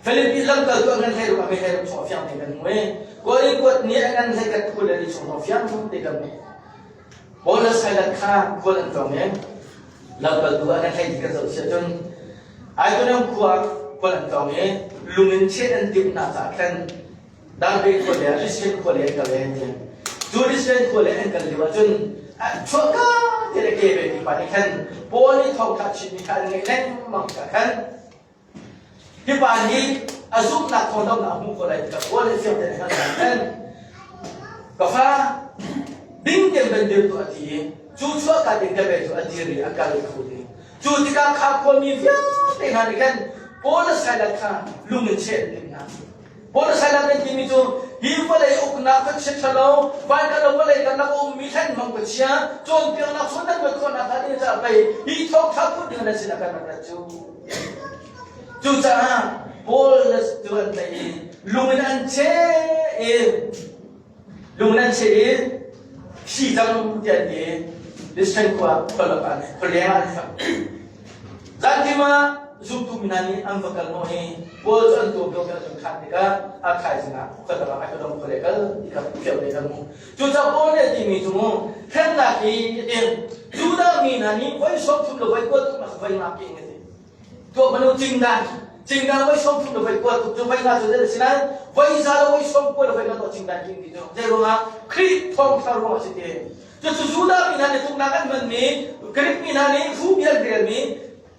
Philippi lamkaltu a ngan hlei ruk a hlei ruk chung a fiang te kan hmu i Korin kuat nih a ngan hlei kat khu le li chung a fiang te kan hmu Paul le Silas kha khual an tlawng i lamkaltu a ngan hlei ti kan zoh si ahcun Iconium khua khual an tlawng i lung in cheh an timh hna caah khan Darbe khua le Listren khua le an kal i an ti. Cu Listren khua le an kal lio ahcun chuahka te le ke ve ti pa nih khan Paul nih thawngṭha chimmi kha an ngaih lengmang tikah khan hi pa nih a zumhnak thawngdamnak a hmuh khawh lai tikah Paul nih fiang tein a hngalh khan ka fa ding tein van dir tuah a ti i cu chuahka ding ka ve cu a dir i a kal kho ding Cu tikah kha khuami vialte hna nih khan Paul le Silas kha lung in cheh an timh hna. Paul le Silas an timi cu hi vawlei uknak khuachia ṭhalo, van lo vawlei karlak a ummi thlenhmang khuachia, cawnpiaknak chun nan ruat khawhnak hnga ding caah pei hi thawngṭha phut ding nan sinah kan rak rat cu. Cucaah Paul le cu an tlaih i lung in an cheh i Lung nan cheh i thi cang tiah an ti. Listren khua khualak ah khualeng ah an sak. Zantim ah zumtu mi hna nih an va kal hnawh i Paul cu an tuam ko tiah an khan tikah a thaizing ah khualak ah a dong khuale kal ti kha fiang te kan hmuh. Cucaah Paul nih a timi cu mu hremnak hi a ti. Judah mi hna nih voi 30 le voi kua tuk nak voi nga king a ti. Tuah manu cingdan cingdan voi 30 le voi kua tuk cu voi nga cu zei si nain voi za le voi sawm kua le voi nga tuah cingdan king ti cu zei ruangah Khrih thawngṭha ruangah si ti. Cucu Judah mi hna nih tuknak an hmanmi Greek mi hna nih fu bia an relmi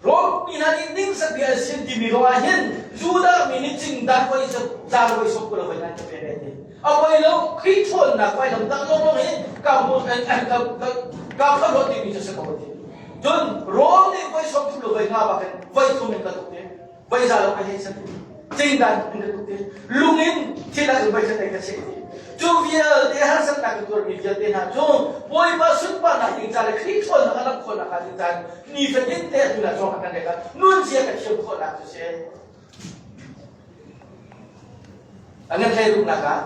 Rom mi hna nih ningzak bia an sin timi ruangah hin Judah mi nih cingdan voi za le voi sawm kua le voi nga an ka pek ai ti. A poi lo Khrih ṭhawnnak vailam tang lawnglawng hi ka ka ka timi cu si ko ti. Cun rawl nih voi 30 le voi nga bak in voi thum in ka tuk te, voi za lo ka hei san cingdan in ka tuk te, lung in thil ah voi khat ka cheh ti. Cu vialte harsatnak ka tuarmi vialte hna cu Bawipa sunparnak ding ca le Khrih ṭhawnnak a lamh khawhnak hnga ding caan nifatin te atu na cawng kan rek ah nunzia ka thiam khawhnak cu si. A ngan hlei ruknak ah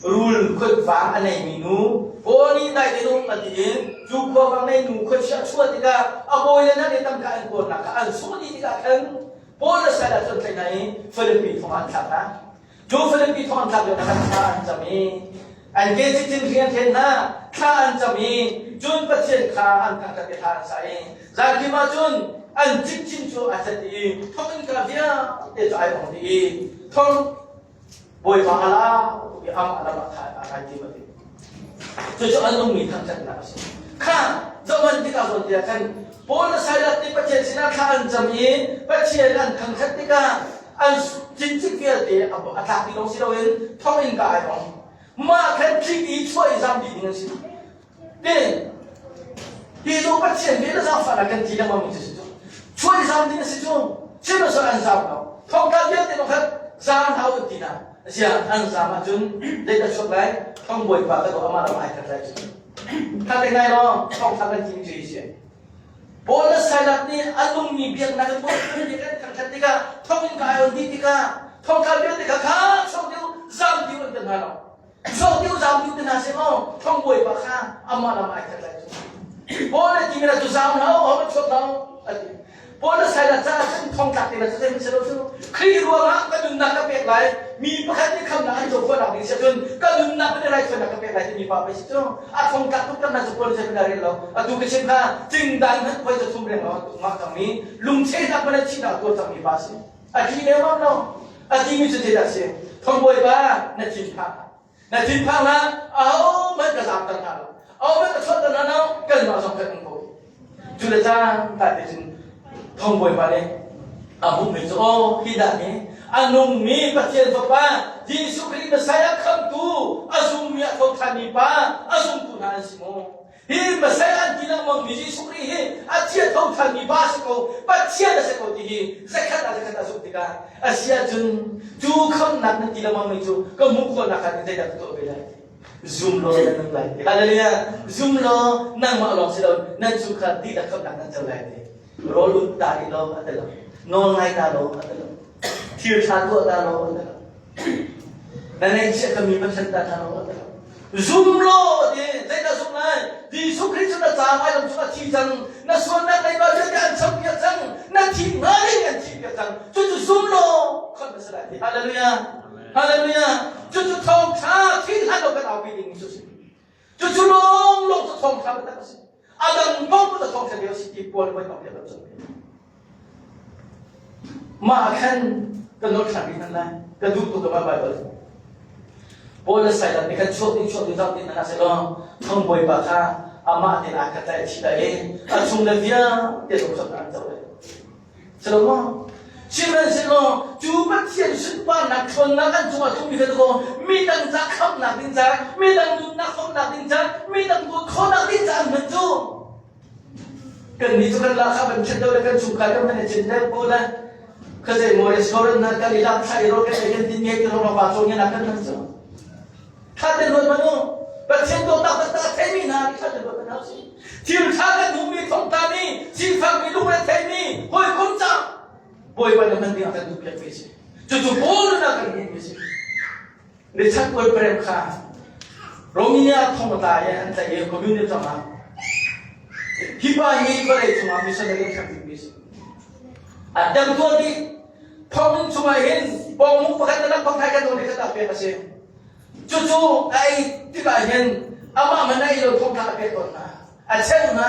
rul khuatvang a neimi nu Paul nih dai te um a ti i cu khuavang nei nu khuachia a chuah tikah a bawile hna nih tangka an kawlnak kha an sawh dih tikah khan Paul le Silas cu an tlaih hna i Filipi thong ah an thlak hna. Cu Filipi thong an thlak lio khan thla an cam i an ke cicin hri an thlen hna, thla an cam i cun Pathian kha an thangṭhat i thla an sa i Zankim ah cun an cikcin cu a cat i thonginn ka vialte cu ai ong dih i thong Bawipa a la tuk i amah lam ah tha a kai tim a ti. Cucu an nungmi thangṭhatnak a si. Kha zohman tikah zawn tiah khan Paul le Silas nih Pathian sinah thla an cam i Pathian an thangṭhat tikah an cincik vialte a tlak ti lawng si loin thonginn ka ai ong. Mah khan tlik i chuah i zam dih ding an si. Ti hi cu Pathian nih na zaangfahnak kan ti lengmang mi cu si cu. Chuah i zaam ding a si cu. Sihmanhsehlaw an zaam lo. Thongtla vialte zong khan zaam hlah u ti hna. Asiah an zaam ahcun zeidah chuak lai? Thong bawipa ka daw amah ram ai khat lai cu. Kha te ngai law thongtla kan ti mi cu hi si. Paul le Silas nih a nungmi biaknak in Bawipa nih kan thangṭhat tikah thonginn ka ai on dih tikah thongtla vialte kha kha chuak dih u zam dih u an ti hna lo. Chuak dih u zam dih u ti hna seh maw thong bawipa kha amah lam ai khat lai cu. Paul le timi cu zam hlah u, ho chuak hlah u a ti. Paul le Silas caah cun thongtlak te cu zei si lo cu. Khrih ruangah ka nunnak ka pek lai, mi pakhat nih khamnak an co khawhnak ding si ahcun ka nunnak in raithawinak ka pek lai timi pa pei si cu. A thongtlak tuk tam na cu Paul zei rel lo. Atu ka chim kha cingdan hmanh khoi cu thum reng lo mah cangmi lungchehnak hmanh thihnak tuar cangmi pa si. A thi lengmang lo. A timi cu zeidah si? Thongbawipa na thinphang. Na thinphang hlah, ahohmanh ka zaamter hna lo. Ahohmanh ka chuahter hna lo, kanmah zong kan um ko. Cu le caan ta te cun thongbawipa nih a hmuhmi cu aw hi dah hi a nungmi Pathian Fapa Jesuh Khrih Messiah khamtu a zummi a tho ṭhanmi pa a zumtu hna an si maw? Hi Messiah an ti lengmang mi Jesuh Khrih hi a thi a tho ṭhanmi pa a si ko, Pathian a si ko ti hi zakhat ah zakhat a zumh tikah a si ahcun cu khamnak nan ti lengmang mi cu ka hmuh khawhnak khan zeidah ka tuah ve lai? Zum law na nung lai ti. Hallelujah! Zum law nangmah lawng si lo nan chungkhar dihlak khamnak nan co lai ti. Rawl ut ta rih law a ti lo. Nawl ngai ta law a ti lo. Thil ṭha tuah ta law a ti lo. Na neihchiah ka mi pathian ta hna law a ti lo. Zum law ti zeidah zum lai? Jesuh Khrih cu na ca vailam cung a thi cang. Na sualnak leiba vialte an champiak cang. Na thi hnga ding an thihpiak cang. Cucu zum law khamh na si lai ti. Hallelujah! Hallelujah! Cucu thawngṭha thil hlan lo kan aupi ding cu si. Cucu lawng lawng cu thawngṭha taktak a si. A dang paoh cu thawngṭha lio si ti puan voi tam kan cung. Mah khan kan nawl ṭhan rih hmanh lai. Ka duh tuk ka Bible. Paul le Silas nih khan chuak ding chuak ding zau ding hna selaw thong bawipa kha amah tein aa khat lai a thi lai i a chung le vialte zong khamh an co lai. Silo Sihmanhsehlaw cu Pathian sunparnak ṭhawnnak an cungah tlungmi kha dakaw midang ca khamhnak ding ca, midang nunnak hrawmnak ding ca, midang dawt khawhnak ding ca an hman cu. Kannih cu kan lak kha kan ṭhen deuh le kan chungkhar kan hman i cin deuh ko le khuazei maw restaurant hna kan i lak thla i rawl kan ei kan tin nge ti rawng pa cawn nge kan hman cu. Ṭha tein ruat hmanh u. Pathian dawtnak taktak a theimi hna nih ṭha tein ruat hmanh hau si. Thil ṭha kan hmuhmi, thongtlami, sifakmi, lungre theimi, hawikom ca Bawipa nih hman ding a kan duhpiakmi a si. Cucu Paul nunnak kan hmuhmi a si. Richard Wolprem kha Romania thong a tla i an tlaih i communist ram ah hi pa hi vawlei cungah missionary an hrang bikmi a si. A dam tuar dih. Thonginn chungah hin pawngmuk pakhat le lakphak thai kan nawl i khat ah pek a si. Cucu a ei tikah hin amah man a ei lo thongthlak a pek tawn hna. A cheuh hna,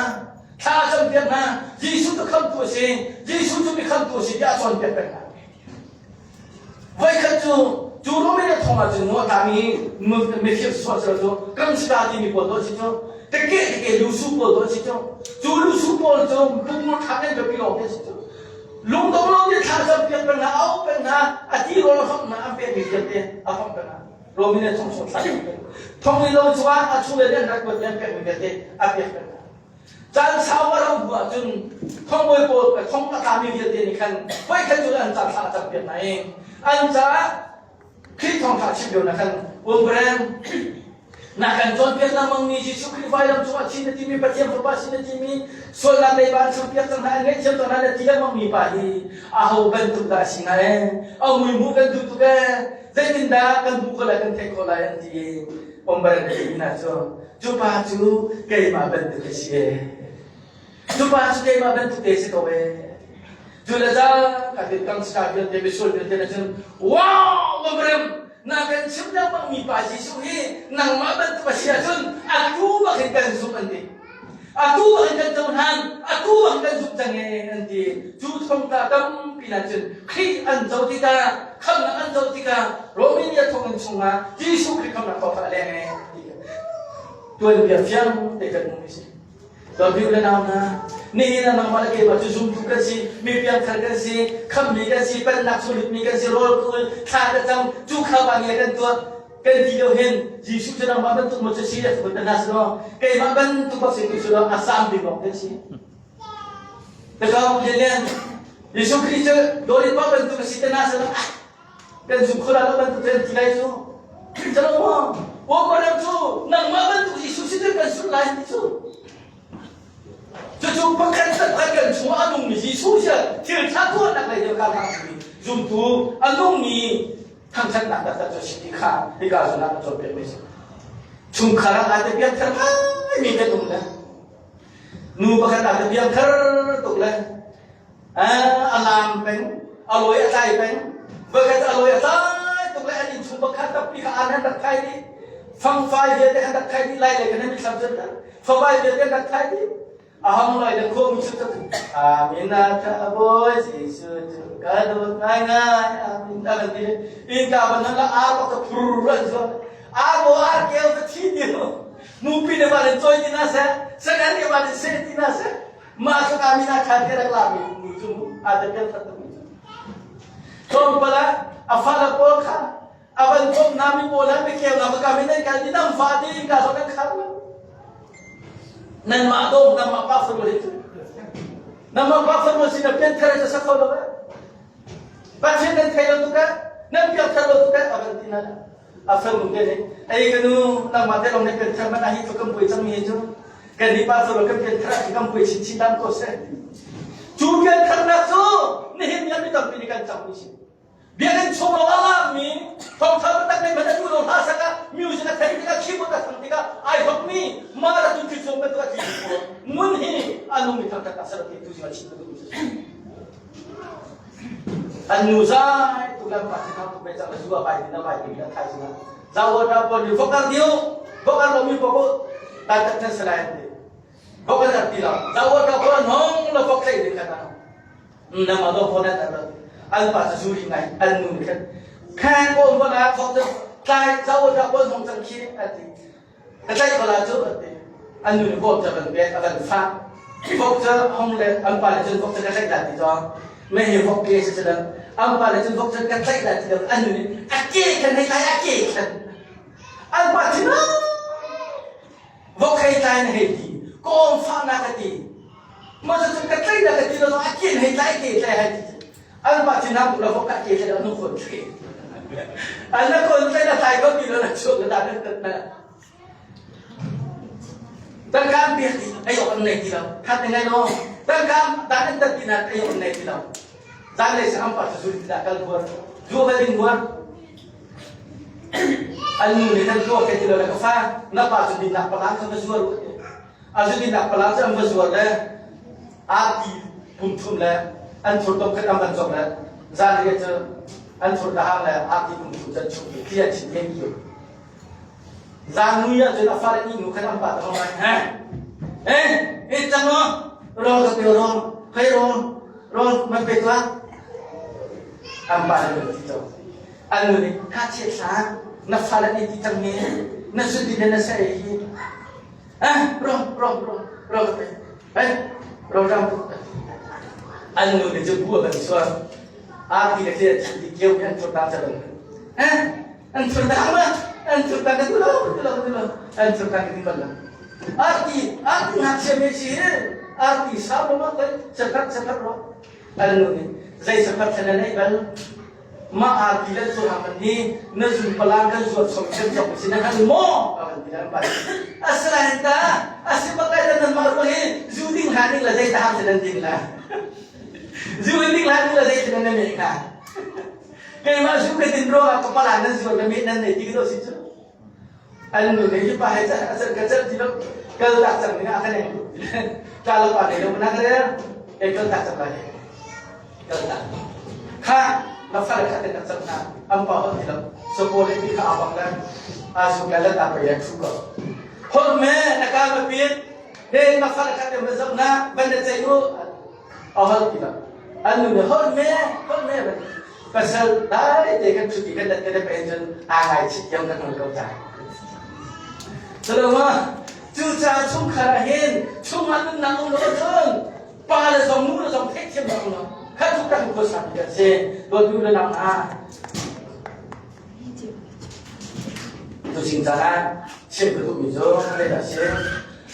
thla a campiak hna, Jesuh cu khamtu a si, Jesuh cu mi khamtu a si tiah a cawnpiak peng hna. Voikhat cu cu Romania thong ah cun nu a tlami mifir sual cu gangster timi pawl dawh si cu teke teke lusu pawl dawh si cu cu lusu pawl cu pumur thak an biapi lawng te si cu lungdong lo nih thla cam piak peng hna au peng hna a ti rawl a hramh hna an pekmi vialte a hramh peng hna Romania thong chung thla cam peng thong i lo chungah a chung le an rak kuat an pekmi vialte a pek peng hna caan sau a rauh hnu ahcun thongbawi pawl thong a tlami vialte nih khan voi khat cu an ca thla a cam piak hna i an caah Khrih thawngṭha chim lio na khan Umbrem na kan cawnpiak lengmang mi Jesuh Khrih vailam cungah thi na timi Pathian Fapa si na timi sualnak leiba an champiak cang hna an ngaihthiam cang hna na ti lengmang mi pa hi aho bantuk dah a si hnga ee a mui hmuh kan duh tuk ee zeitindah kan hmuh khawh lai kan theih khawh lai an ti i Umbrem a ti hna cu cu pa cu keimah bantuk a si ee Cu pa cu keimah bantuk te si ko ee. Cu le cang ka tin kang sika vialte misual vialte na cun wow Abraham na kan chim lengmang mi pa Jesuh hi nangmah bantuk a si ahcun atu bak hin kan zumh an ti. Atu bak hin kan cohlan, atu bak hin kan zumh cang ee an ti. Cu thongtla tampi na cun Khrih an co tikah khamhnak an co tikah Romania thonginn chungah Jesuh Khrih khamhnak thawngtha a leng ee ti. Tuanbia fiang te kan hmuh mi si. Dawtmi le nau hna, nihin ah nangmah le keimah cu zumtu kan si, mi piangthar kan si, khammi kan si, pennak chung lutmi kan si, rawl ka ul, thla ka cam, cu kha pa nge kan tuah, kan ti lio hin Jesuh cu nangmah bantuk maw cu si a phun hna si law, keimah bantuk bak si tu si law a sam bik lawng kan si. Takau lian Jesuh Khrih cu dawlit pa bantuk a si te na si law, ah kan zum kho la lo bantuk kan ti lai cu. Calo maw? Aw cu nangmah bantuk Jesuh si cu kan sulh lai ti cu. Cucu pakhat le pakhat kan chungah a nungmi Jesuh cu thil ṭha tuahnak lei deuh kha zumtu a nungmi thangṭhatnak taktak cu a si ti kha hika zawn ah kan cawnpiakmi a si. Chungkhar ah aa te piangthar ngaimi kan um le nu pakhat aa te piangthar tuk le a laam peng, a lawi a tlai peng, voikhat a lawi a tlai tuk le an innchung pakhat tappi kha an han rak thai dih. Fangfai vialte an rak thai dih lai le kan mitthlam cun favai vialte an rak thai dih. A hong loi le khua mi cu Amin a tha bawi Jesuh cu ka dawt ngaingai amin a kan ti innka ban han la ar bak ka phur an zuan ar bo ar keu ka thi tiu mupi le van in choi ti na se sakan le van in se ti na se mah cu amin a tha ti rak la mi nu cu mu a te pian that mi cu tlawmpal ah a fala pawl kha a van komh na mi pawl ah mikeu na ka mi nan kal ti nam fa ti ka so nan khar lo nanmah dawm nanmah pa fanu hi cu nanmah pa fanu si na pian thar ca sak kho lo eh Pathian nan thei lo tuk eh nan pian thar lo tuk eh a van ti na a fanu te nih ei ka nu nangmah te long ne pian thar man a hi cu kan puai cang mi hi cu kan ni pa fanu kan pian thar ah kan puai chin chin dam ko seh cu pian tharnak cu nihin ni ah mi tampi nih kan cang mi si Biakinn chung lawng ah laammi thawngṭha biatak nei hmanh a duh lo hla sak ah music a theih tikah keyboard a thang tikah ai hokmi mara tu thil chung bantuk a tli pawl ngun hi a nungmi thangṭhat a ser ti tu zing a chim ka duhmi cu an nu zai tuk lam pa thang tuk ve cang le zu a vai tin a vai tin a thai sinah zawa ta pon ni vokar diu vokar lo mi popo ta tak nan salai an ti vokar ar ti lo zawa ta pon hong lo vok tlai ding kha Nangmah dawh fawn an rat. An pa cu zuri ngai an nu nih khan khan ko hmanh ah thawk cu tlai zau dah bon hong cang khi an ti. Ka tlaih ko la cu an ti. An nu nih bawm cu a van pek a van fah. Vok cu hong le an pa le cun vok cu ka tlaih dah ti cu me hi vok ke si si an pa le cun vok cu ka tlaih dah ti lo an nu nih a ke khan hei tlai a ke khan an pa thin vok hei tlai na hei ti kawm fahnak ka ti Mah cu ka tlai dah ka ti lo a ken hei tlai ke tlai hai ti an pa thin hang la vok ka ke tlai anu khon tlai an na khon tlai na tlai ko ti lo na chuak na dan tat na tangka biak ti ai ok an nei ti lo khat ngai no tangka dan an tat ti na ai ok an nei ti lo zan lei sa am pa zu ti da kal buar zu va ding buar an nu nih nan tuah ke ti lo na ka fa na pa cu din nak palang kha va zuar A zudinnak palang cu an va zuar le arti pum thum le an thur tom khat an van cawk le zanriah cu an thur dahang le arti pum thum cu an chuk i thli an chim men kiu. Zan mui ah cun a fale nih nu khan an pa ta ngai he eh eh cang lo rong ka pe rong khei rong rong man pe tuah an pa le ti to an nu nih kha chiat hlah na fale nih ti cang mi na zudin na sa ei hi Eh, rong, rong, rong, rong, eh, rong, rong. An nu nih cu bu a kan suar. Arti le thil ti kio mi an thur ta chalon. Eh, an thur ta ma, an thur ta ka tu lo, tu lo, tu lo, an thur ta ka ti bal lo. Arti, arti ngakchia me si, arti sa ma ma kai, sapat sapat ro. An nu nih zei sapat thlan an ei bal. Mah arti le thurhang man hi na zun palang kan zuat chom kan cok si na hngal maw? A kan ti le an bai. Asinain ta asi bakai la nan mah ruang hi zu ding hlah ding la zei ta ham nan ding la. Zu ding hlah ding la zei ta nan me kha. Keimah zu ka din ruangah ka palang nan zuat na me nan nei ti ka si cu. An nu nih hi pa he a can ka can ti lo kal tak cang ding ah ka neng ta lo pa nei lo na ka rel e kal tak cang lai kal tak kha na fa le kha te tak cang na am pa hol ti lo so ko le ti kha abang le a su ka la ta pa ya thu ko hol me na ka ma pin he na fa le kha te ma zam na ban na chei u a hol ti lo an nu nih hol me hol me pasal dai te kan ṭhut i kan dat kan pe cun aa ngaichih tiang kan hol ko ta Saloma cucaah chungkhar ah hin chungah nunnak um lo cun pa le zong nu le zong theihthiam lo lo kha cu kan khuasa mi kan si dawtmi le nang hna tu sing caah chim ka duhmi cu zeidah si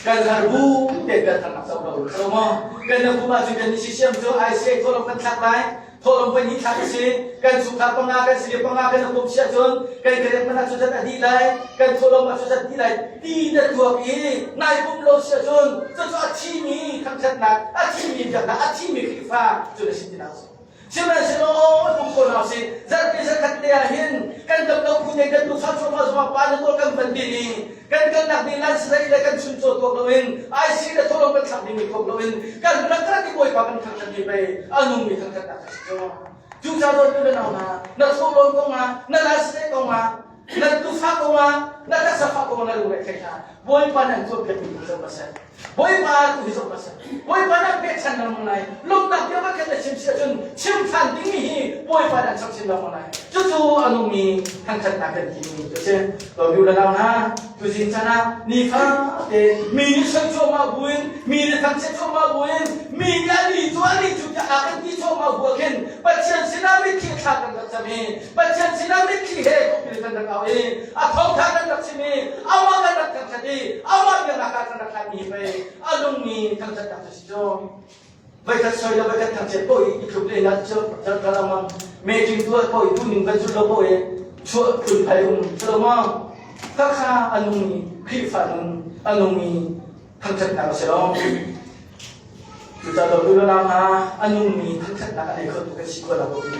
kan har bu te kan thlak zo lo so mo kan na kuma cu kan ni si siam cu ICA thawlong kan thlak lai. Thawhlawm voi hnih thlak a si. Kan chungkhar panga kan si le panga kan i pum si ahcun kan kerek hmanh ah cuzat a dih lai, kan thawhlawm ah cuzat dih lai ti na tuak i nai pum lo si ahcun cucu a thimi thangṭhatnak, a thimi biaknak, a thimi Khrihfa cu na si ti nak a si. Sihmanhsehlaw pum ko hna usih. Zarhpi zarkhat te ah hin kan dam lo phu ne kan tufa cuahmah zongah pa na tuah kan van din i kan kalnak ding lan sarei le kan chuncaw tuak loin IC le thawhlawm kan thlak dingmi tuak loin kan rak rak i Bawipa kan thangṭhat mi pei a nungmi thangṭhatnak a si cu. Cucaah dawtmi na nau hna, na thawhlawm kongah, na lan sarei kongah, na tufa kongah, na taksa fah kongah na lungre thei hlah. Bawipa nan tuahpiakmi tu zoh hmasa. Bawipa tu hi zoh hmasa. Bawipa nan pekchan lengmang lai. Lawmhnak bia pakhat na chim si ahcun chim ṭhan dingmi hi Bawipa nan cham chin lengmang lai. Cucu a nungmi thangṭhatnak kan timi cu a si. Dawtu le nau hna, tuzing chan ah nifate mi nih soi cuahmah buin, mi nih thangchiat cuahmah buin, mi nih a ni cu a ni cu tiah a kan ti cuahmah bu ah khin Pathian sinah mitthli thla kan rak cam i Pathian sinah mitthli he khuapil kan rak au i a thawngtha kan rak chim i amah kan rak thangṭhat i amah biaknak ah kan rak hlatmi hi pei a nungmi thangṭhatnak cu si cu. Voikhat soi le voikhat thangchiat poh i i tluk len ah cu ka lang meeting tuah poh i duhning van zul lo poh i chuah phunphai um cu lo maw? Khakha a nungmi Khrihfa nun a nungmi thangṭhatnak a si lo. Cucaah dawtu le nau hna, a nungmi thangṭhatnak a nei khotu kan si khawh lo ko ti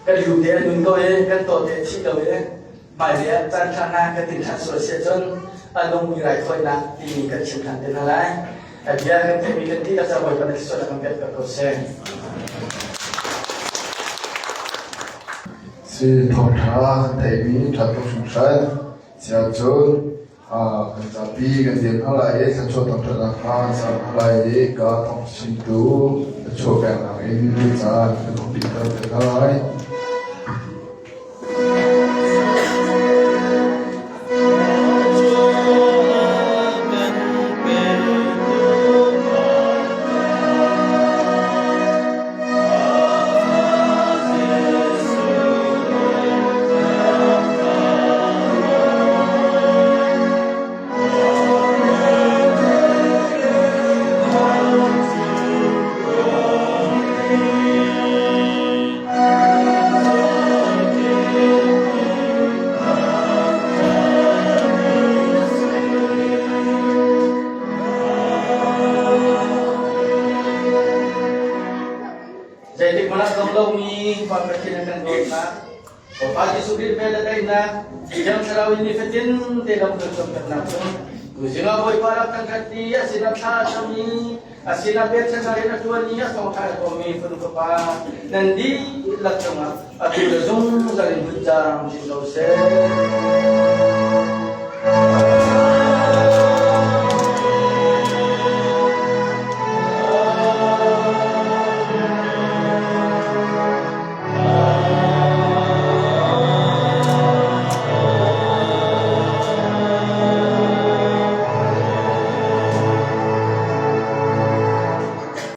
Kan lu te a nun ko i kan taw te a thi ko i hmailei ah caan ṭha hna kan tin ṭhan sual si ahcun a nungmi raithawinak timi kan chim ṭhan te hna lai. A bia kan theihmi kan dihlak ca Bawipa na thluachuah kan pek ko seh. Si thawngṭha kan theihmi ṭha tuk hringhran. Siahcun Kan zapi kan dir hna lai i thluachuah thangṭhatnak kha kan ser hna lai i ka thawngchimtu thluachuah peknak in caan kan hupiter te hna lai. Zeitik hmanh ah dong lomi Van Pathian a kan dawtnak, Bawipa Jesuh Khrih vel le daihnak, Thiang Thlarau in nifatin te lam kan cawnpiaknak cu tuzing ah Bawipa rak kan khat i a sinah thla a cam i a sinah pekchanhnak in a ṭuan i a thawngṭha a tuahmi fanu fapa nan dihlak cungah atu le zungzal in hmun caang chin ko seh.